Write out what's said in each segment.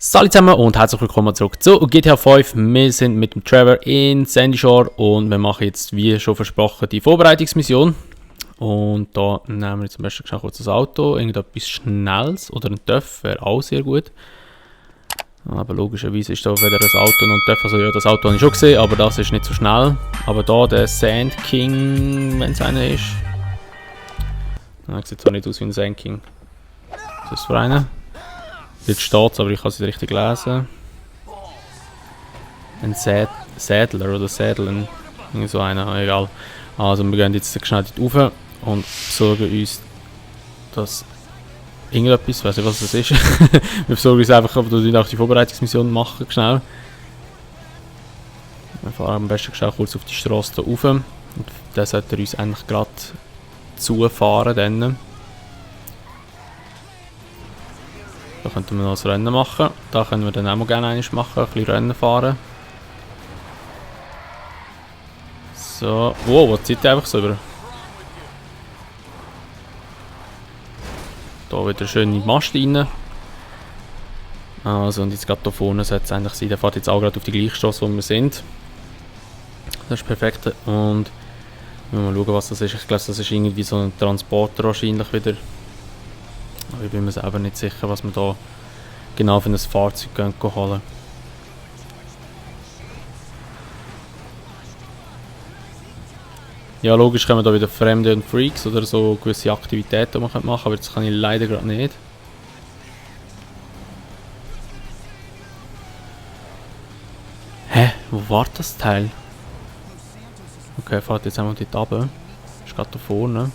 Salut zusammen und herzlich willkommen zurück zu GTA 5. Wir sind mit dem Trevor in Sandy Shore und wir machen jetzt, wie schon versprochen, die Vorbereitungsmission. Und da nehmen wir jetzt am besten kurz das Auto, irgendetwas Schnelles oder ein TÜV wäre auch sehr gut. Aber logischerweise ist da weder ein Auto noch ein TÜV, also ja, das Auto habe ich schon gesehen, aber das ist nicht so schnell. Aber da der Sand King, wenn es einer ist. Sieht zwar nicht aus wie ein Sand King. Was ist das für einer? Jetzt steht es, aber ich kann es nicht richtig lesen. Ein Sädler oder Sädeln. Irgendwie so einer, egal. Also wir gehen jetzt schnell dort rauf und besorgen uns das irgendetwas, ich weiß nicht was das ist. Wir besorgen uns einfach, ob wir auch die Vorbereitungsmission machen, schnell. Wir fahren am besten schnell kurz auf die Straße hier rauf. Und dann sollte er uns eigentlich gerade zufahren. Dann. Da könnten wir noch ein Rennen machen. Da können wir dann auch mal gerne einmal machen, ein bisschen Rennen fahren. So, wow, was zieht der einfach so über? Da wieder schön in die Mast rein. Also, und jetzt gerade hier vorne sollte es eigentlich sein. Der fährt jetzt auch gerade auf die gleiche Straße, wo wir sind. Das ist perfekt. Und wir mal schauen, was das ist. Ich glaube, das ist irgendwie so ein Transporter wahrscheinlich wieder. Aber ich bin mir selber nicht sicher, was wir da genau für ein Fahrzeug holen. Ja, logisch können wir da wieder Fremde und Freaks oder so gewisse Aktivitäten, die man machen kann, aber das kann ich leider gerade nicht. Hä? Wo war das Teil? Okay, fahrt jetzt einmal dort runter. Ist gerade da vorne.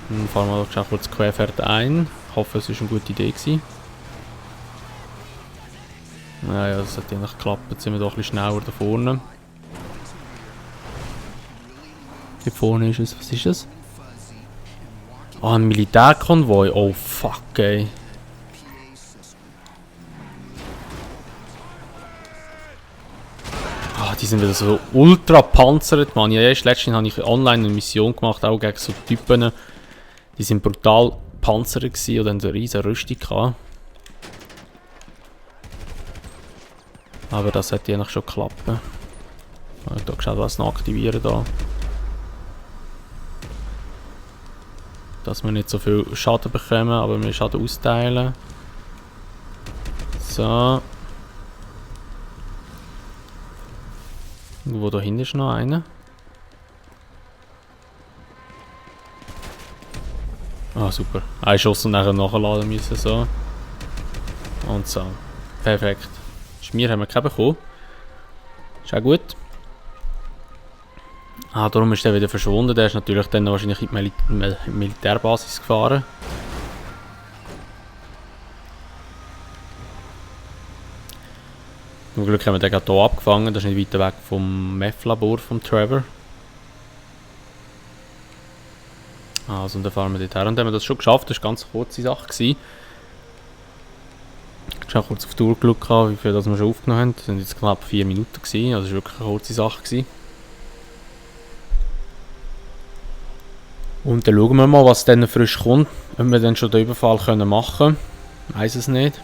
Dann fahren wir doch kurz querfeld ein. Ich hoffe, es war eine gute Idee gewesen. Naja, das hat eigentlich geklappt. Jetzt sind wir doch ein bisschen schneller da vorne. Hier vorne ist es. Was ist das? Ah, ein Militärkonvoi. Oh fuck, ey. Ah, die sind wieder so ultra panzert, Mann. Ja, erst letztens habe ich online eine Mission gemacht, auch gegen so Typen. Die sind brutal panzert gewesen und haben eine riesige Rüstung gehabt. Aber das sollte eigentlich schon klappen. Ich habe geschaut, was noch aktivieren da. Dass wir nicht so viel Schaden bekommen, aber wir Schaden austeilen. So. Wo da hinten ist noch einer. Ah, super. Ein Schuss und nachher nachladen müssen, so. Und so. Perfekt. Schmier haben wir keinen bekommen. Ist auch gut. Ah, darum ist der wieder verschwunden. Der ist natürlich dann wahrscheinlich in die Militärbasis gefahren. Zum Glück haben wir den gerade hier abgefangen. Das ist nicht weit weg vom Meth-Labor von Trevor. Also, und dann fahren wir dort her und haben wir das schon geschafft. Das war eine ganz kurze Sache. Ich habe kurz auf die Uhr geschaut, wie viel das wir schon aufgenommen haben. Das waren jetzt knapp 4 Minuten. Also, das war wirklich eine kurze Sache. Und dann schauen wir mal, was dann frisch kommt. Ob wir dann schon den Überfall machen können. Ich weiss es nicht.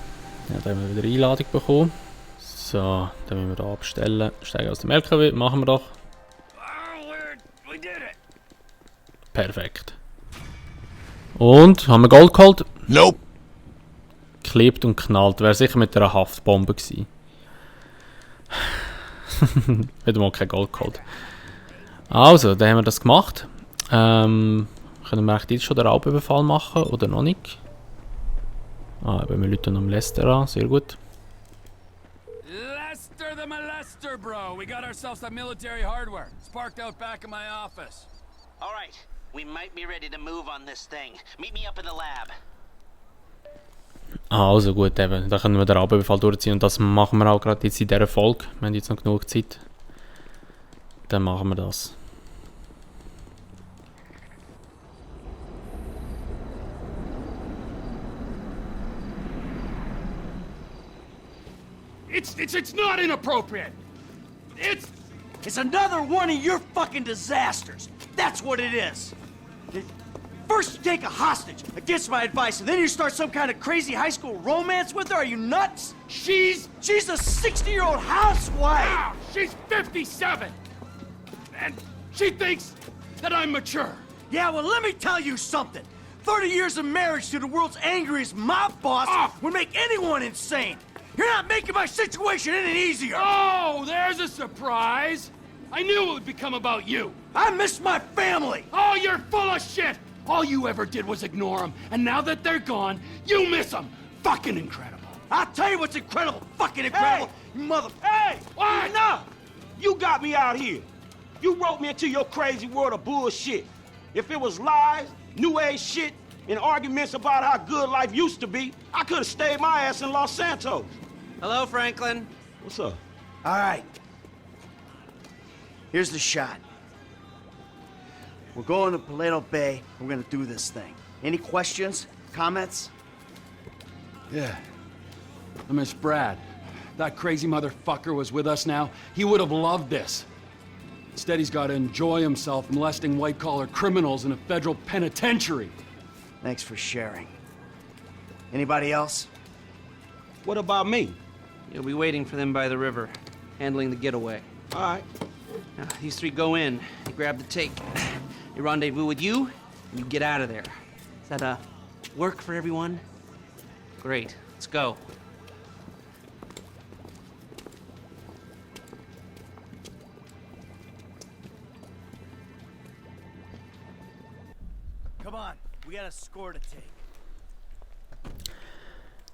Ja, da haben wir wieder eine Einladung bekommen. So, dann müssen wir hier abstellen. Steigen aus dem LKW, machen wir doch. Perfekt. Und, haben wir Gold geholt? Nope. Klebt und knallt. Wäre sicher mit einer Haftbombe gewesen. Wieder mal kein Gold geholt. Also, dann haben wir das gemacht. Können wir echt jetzt schon den Raubüberfall machen oder noch nicht? Ah, wir rufen noch Lester an, sehr gut. Lester the Molester, bro. We got ourselves some military hardware. It's parked out back in my office. All right. We might be ready to move on this thing. Meet me up in the lab. Also gut, eben. Da können wir den Raubüberfall durchziehen und das machen wir auch gerade jetzt in dieser Folge. Wir haben jetzt noch genug Zeit. Dann machen wir das. It's not inappropriate. It's another one of your fucking disasters. That's what it is. First you take a hostage against my advice, and then you start some kind of crazy high school romance with her? Are you nuts? She's a 60-year-old housewife! Wow, she's 57! And she thinks that I'm mature. Yeah, well, let me tell you something. 30 years of marriage to the world's angriest mob boss would make anyone insane. You're not making my situation any easier. Oh, there's a surprise. I knew it would become about you. I miss my family. Oh, you're full of shit. All you ever did was ignore them, and now that they're gone, you miss them. Fucking incredible. I'll tell you what's incredible. Fucking incredible. You mother... Hey! What? Enough! You got me out here. You wrote me into your crazy world of bullshit. If it was lies, new age shit, and arguments about how good life used to be, I could have stayed my ass in Los Santos. Hello, Franklin. What's up? All right. Here's the shot. We're going to Paleto Bay. We're gonna do this thing. Any questions? Comments? Yeah. I miss Brad. That crazy motherfucker was with us now. He would have loved this. Instead, he's got to enjoy himself molesting white-collar criminals in a federal penitentiary. Thanks for sharing. Anybody else? What about me? You'll be waiting for them by the river, handling the getaway. All right. Now, these three go in, they grab the take. They rendezvous with you, and you get out of there. Does that, work for everyone? Great. Let's go. Come on, we got a score to take.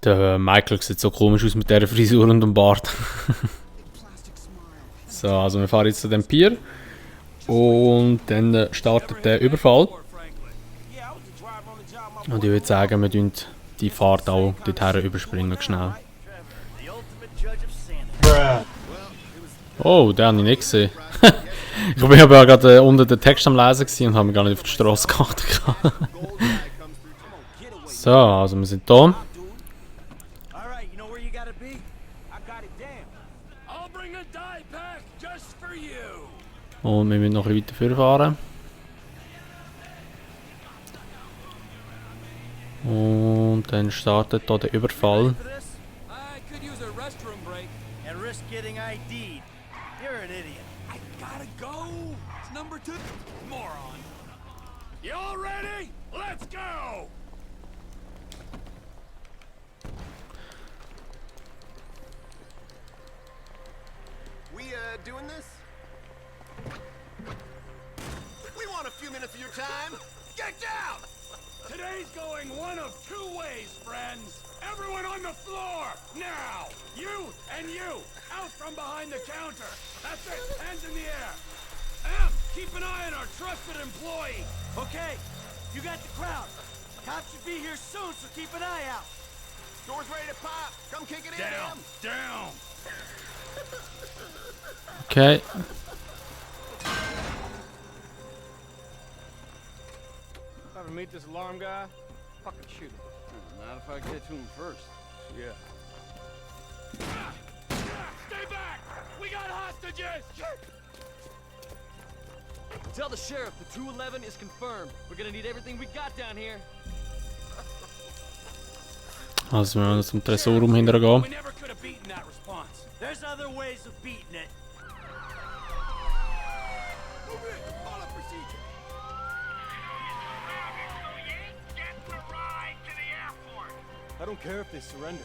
Der Michael sieht so komisch aus mit dieser Frisur und dem Bart. So, also wir fahren jetzt zu dem Pier. Und dann startet der Überfall. Und ich würde sagen, wir tun die Fahrt auch dorthin überspringen, schnell. Oh, den habe ich nicht gesehen. Ich bin aber ja gerade unter den Text am Lesen gewesen und habe mich gar nicht auf die Straße geachtet. So, also wir sind da. Und wir müssen noch ein bisschen weiter fahren. Und dann startet hier der Überfall. Doing this? We want a few minutes of your time. Get down! Today's going one of two ways, friends. Everyone on the floor, now! You and you, out from behind the counter. That's it, hands in the air. Em, keep an eye on our trusted employee. Okay, you got the crowd. Cops should be here soon, so keep an eye out. Door's ready to pop. Come kick it Down, in, down. Okay. Ever meet this alarm guy? Fucking shoot him. Not if I get to him first. Yeah. Stay back! We got hostages! Tell the sheriff the 211 is confirmed. We're gonna need everything we got down here. Also wir müssen zum Tresorraum hinterher gehen. We never could have beaten that response. There's other ways of beating it. I don't care if they surrender.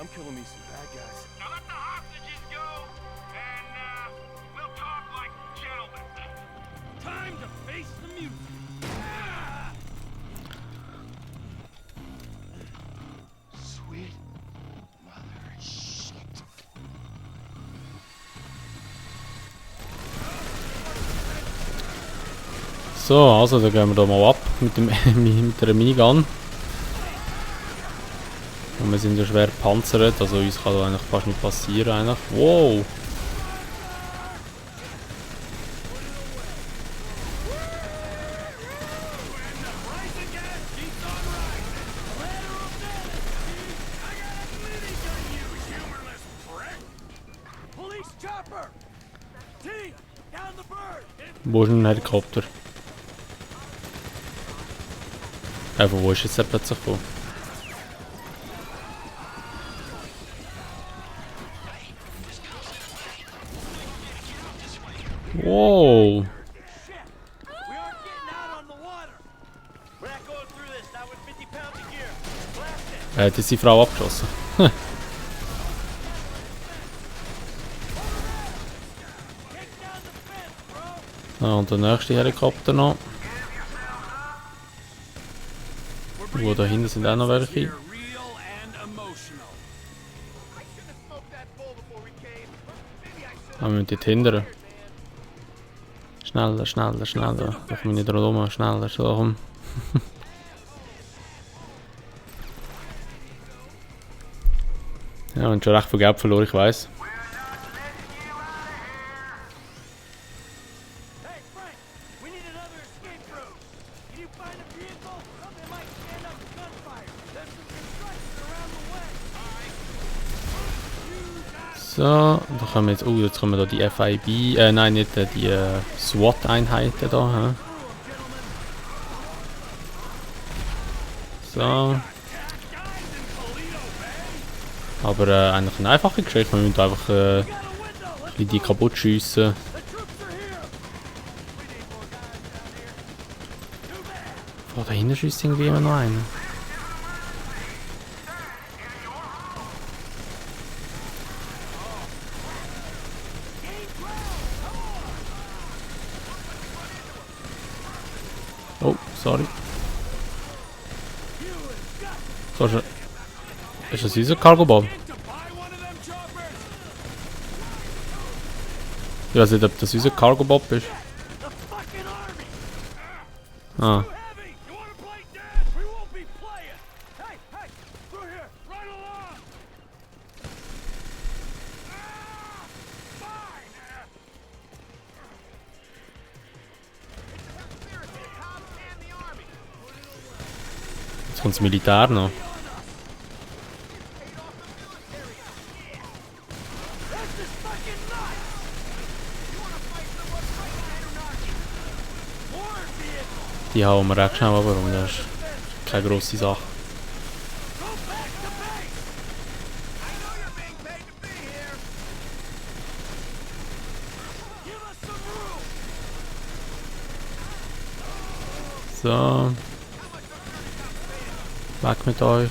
I'm killing me some bad guys. Now let the hostages go, and we'll talk like gentlemen. Time to face the music. Ah! Sweet mother shit. So, also dann gehen wir da mal ab mit der Minigun. Und wir sind ja schwer gepanzert, also uns kann da eigentlich fast nicht passieren. Eigentlich. Wow! Wo ist ein Helikopter? Von wo ist jetzt der plötzlich gekommen? Wow! We aren't getting out on the water. We're not going through this, not with 50 pounds of gear. Blast it. Er hat jetzt die Frau abgeschossen. Take down the fence, bro. Und der nächste Helikopter noch. Wo da hinten sind auch noch welche. Real and emotional. Ah, wir müssen dort hindern. Schneller, schneller, schneller. Da komme ich nicht dran rum. Schneller, so rum. Ja, und schon recht viel Geld verloren, ich weiss. Hey, Frank, we need another escape route. Can you find a vehicle? Something might stand up to gunfire. There's some construction around the way. So, da kommen jetzt, jetzt kommen da die FIB, nein, nicht die SWAT-Einheiten da. Hä? So. Aber eigentlich eine einfache Geschichte, wir müssen einfach ein bisschen die kaputt schiessen. Oh, da hinten schießt irgendwie immer noch einer. Oh, sorry. So, ist das unser Cargo-Bob? Ich weiß nicht, ob das unser Cargo-Bob ist. Ah. Heavy! You wanna play dead? We won't be playing! Hey, hey! Through here! Right along! Jetzt kommt das Militär noch. This is fucking nuts! You wanna fight someone right or not? More vehicles! Die hauen wir recht schnell aber rum, das ist keine grosse Sache. Go back to base! I know you're being paid to be here! Give us some room! So. Weg mit euch.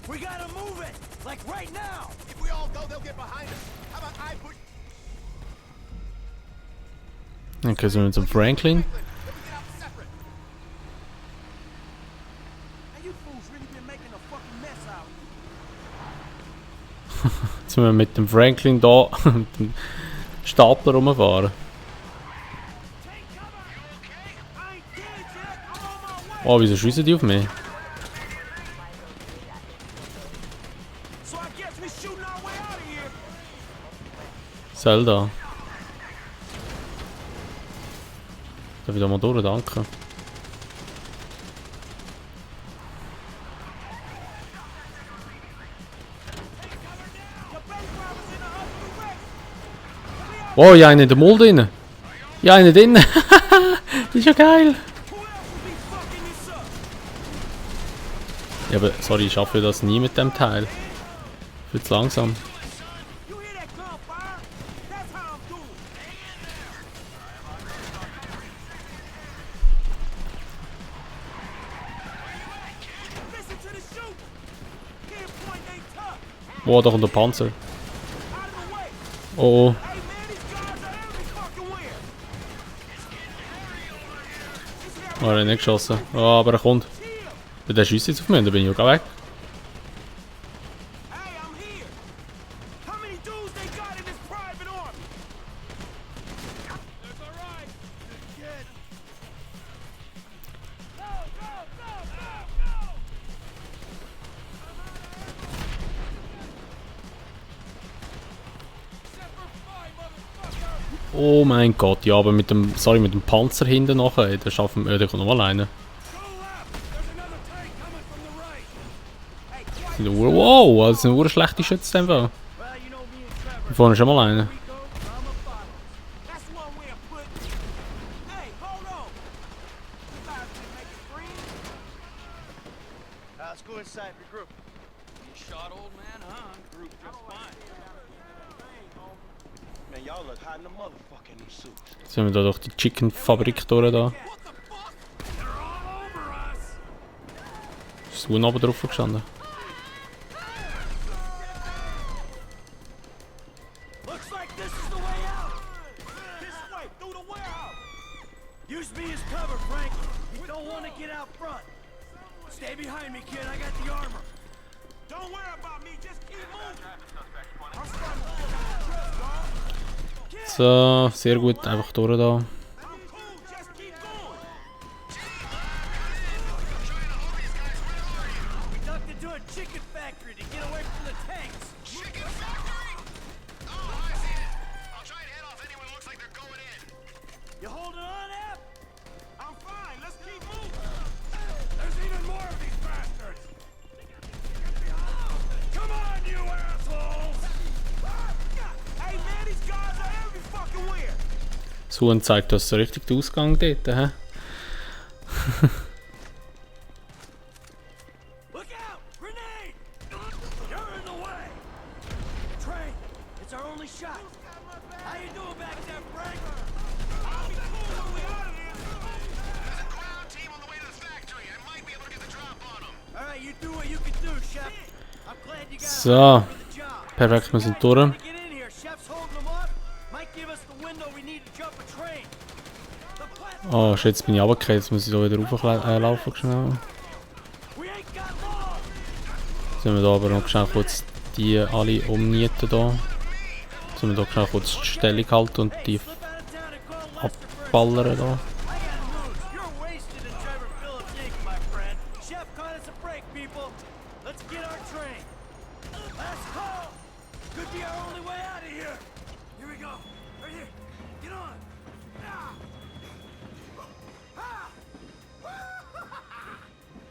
We gotta move it! Like right now! If we all go, they'll get behind us. How about I push? Okay, sind wir zum Franklin. Then we get out separate. Hey, you fools really been making a fucking mess out. Jetzt müssen wir mit dem Franklin da mit dem Stapler rumfahren. Take cover! You okay? I ain't dead yet! I'm on my way! Oh, wieso schiessen die auf mich? So I guess we shooting our way out of here! Zelda. Darf ich da mal durch, danke. Oh, ja, einen in der Mulde drin. Ja, einen drin. Das ist ja geil. Ja, aber sorry, ich schaffe das nie mit dem Teil. Viel zu langsam. You hear that gunfire? That's how I'm doing! Listen to the shoot! Can't point, they tough! Oh, da kommt der Panzer. Out of the way! Oh, Hey man, these guys are every fucking where! oh, er hat nicht geschossen. Oh, aber er kommt. Der schießt jetzt auf mich, da bin ich ja gar weg. Hey, I'm here! How many dudes they got in this private army? That's alright! Good. Go, go, go, go, go! Semper Fi, motherfucker! Oh mein Gott, ja, aber mit dem, sorry, mit dem Panzer hinten nachher, der schaffen wir, der kommt nochmal alleine. Go left! There's another tank coming from the right! Hey, quiet! Sind wow, das sind schlechte Schützen einfach. Well, you know me and Trevor. Hier vorne ist schon mal einer. We go, drama let's go inside the group. You shot old man, huh? I'm group just fine. Man, y'all look hot in the motherfucker in these suits. Jetzt sind wir da durch die Chicken-Fabrik durch da. What the fuck? They're all over us! Ist das oben drauf gestanden? Looks like this is the way out. This way, through the warehouse. Use me as cover, Frank. You don't want to get out front. Stay behind me, kid. I got the armor. Don't worry about me, just keep moving. So, sehr gut, einfach durch da. I'm cool, just keep going. We ducked into a chicken factory to get away from the tanks. Chicken factory? Oh, I see it. I'll try and head off anyone who looks like they're going in. You holding on, Ab? I'm fine, let's keep moving. There's even more of these bastards! Come on, you assholes! Hey man, these guys are every fucking where. Das Huhn zeigt uns so richtig den Ausgang dort, hä? Look out! Grenade! You're in the way! Train, it's our only shot. How you doing back there, Frank? I'll be cool when we out of here. There's a ground team on the way to the factory. I might be able to get the drop on them. All right, you do what you can do, Chef. I'm glad you got So, for the job. perfekt, wir sind durch. Get in here. Chef's holding them up. Might give us the window we need to jump a train. The platform. Oh, shit, jetzt bin ich runtergefallen, jetzt muss ich da wieder rauflaufen schnell. We ain't got long. Jetzt müssen wir da aber noch schnell kurz die alle umnieten da. Jetzt müssen wir da schnell kurz die Stellung halten und die Slip out of town and call Lester for a ballern da. I gotta move. You're wasted in Trevor Phillips Inc., my friend. Chef caught us a break, people. Let's get our train. Last call. Could be our only way out of here. Here we go. Right here. Get on. Ah. Ah.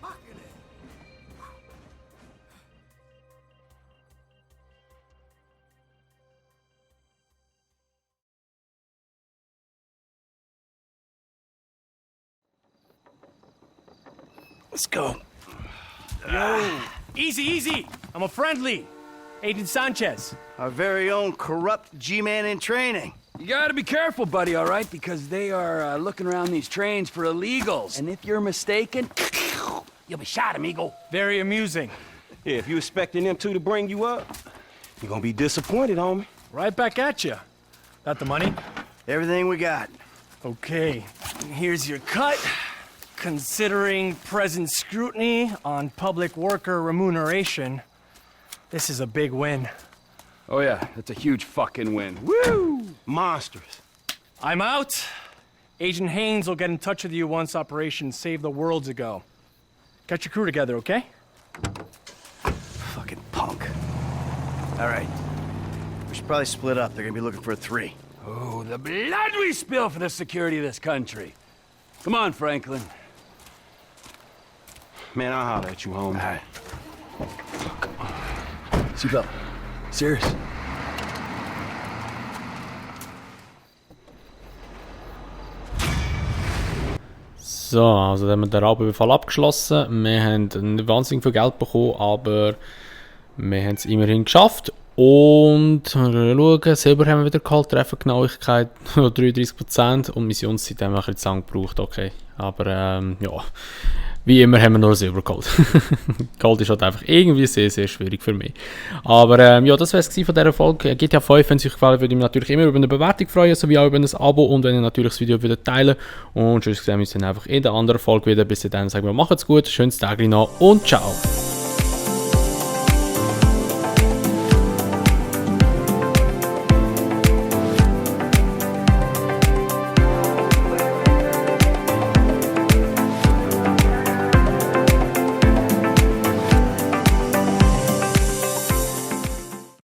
Fucking it. Let's go. Yo. Easy, easy. I'm a friendly. Agent Sanchez. Our very own corrupt G-man in training. You gotta be careful, buddy, all right? Because they are looking around these trains for illegals. And if you're mistaken, you'll be shot, amigo. Very amusing. Yeah, if you expecting them two to bring you up, you're gonna be disappointed, homie. Right back at you. Got the money? Everything we got. Okay. Here's your cut. Considering present scrutiny on public worker remuneration, this is a big win. Oh, yeah, that's a huge fucking win. Woo! Monsters. I'm out. Agent Haynes will get in touch with you once Operation Save the World's ago. Get your crew together, okay? Fucking punk. All right. We should probably split up. They're gonna be looking for a 3. Oh, the blood we spill for the security of this country. Come on, Franklin. Man, I'll holler at you, homie. All right. Seatbelt. Serious. So, also dann haben wir den Raubüberfall abgeschlossen. Wir haben nicht wahnsinnig viel Geld bekommen, aber wir haben es immerhin geschafft. Und schauen, Silber haben wir wieder geholt, Treffergenauigkeit 33% und Missionszeit haben wir ein bisschen zu lang gebraucht, okay. Aber ja, wie immer haben wir nur Silber geholt. Gold ist halt einfach irgendwie sehr, sehr schwierig für mich. Aber ja, das wäre es von dieser Folge. GTA 5, wenn es euch gefallen würde ich mich natürlich immer über eine Bewertung freuen, sowie auch über ein Abo und wenn ihr natürlich das Video wieder teilen. Und tschüss, sehen wir uns dann einfach in der anderen Folge wieder. Bis dann sagen wir, macht's gut, schönes Tag noch und ciao.